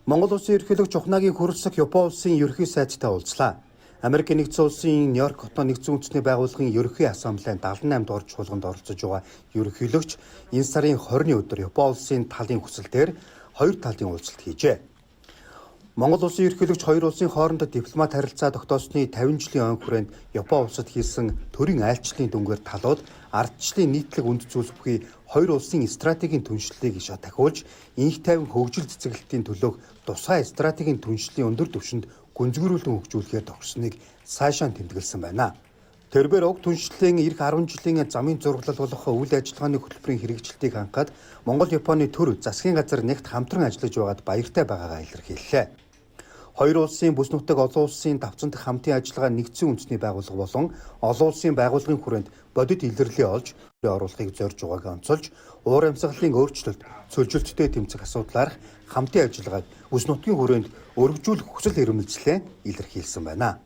Монгол Улсын ерөнхийлөгч Ухнаагийн хөрөлсөх Япон улсын ерөнхий сайдтай уулзлаа. Америк нэгдсэн улсын Нью-Йорк хотоо нэгдсэн үндэсний байгууллагын ерөнхий ассамблеийн 78 дугаар чуулганд оролцож байгаа ерөнхийлөгч энэ сарын 20-ны өдөр Япон улсын талын хүсэлтээр хоёр талын уулзалт хийжээ. Монгол улсын ерөнхийлөгч хоёр улсын хоорондоо дипломат харилцаа тогтоосны 50 жилийн он хүрээнд Япон улсад хийсэн төрийн айлчлалын дүнгээр талууд ардчлалын нийтлэг үнд зүйлс бүхий хоёр улсын стратегийн түншлэлийг шат тахиулж, инх тайван хөгжил цэцэглэлтийн төлөөх тусгай стратегийн түншлэлийн өндөр түвшинд гүнзгийрүүлэн хөгжүүлэхээр тохирсныг сайшаан тэмдэглэсэн байна. Тэрбээр уг түншлэлийн ирэх 10 жилийн замын зураглал болох үйл ажиллагааны хөтөлбөрийн хэрэгжилтийг хангахад Монгол Японы төр засгийн газар нэгт хамтран ажиллаж байгаад баяртай байгаагаа илэрхийллээ. Хоёр улсын бүс нутаг олон улсын давцан дахь хамтын ажиллагаа нэгдсэн үндэсний байгууллага болон олон улсын байгууллагын хүрээнд бодит илэрлээ олж оруулахыг зорж байгааг онцолж, уур амьсгалын өөрчлөлт, цөлжилттэй тэмцэх асуудлаарх хамтын ажиллагааг бүс нутгийн хүрээнд өргөжүүлэх хүсэл эрмэлзлээ илэрхийлсэн байна.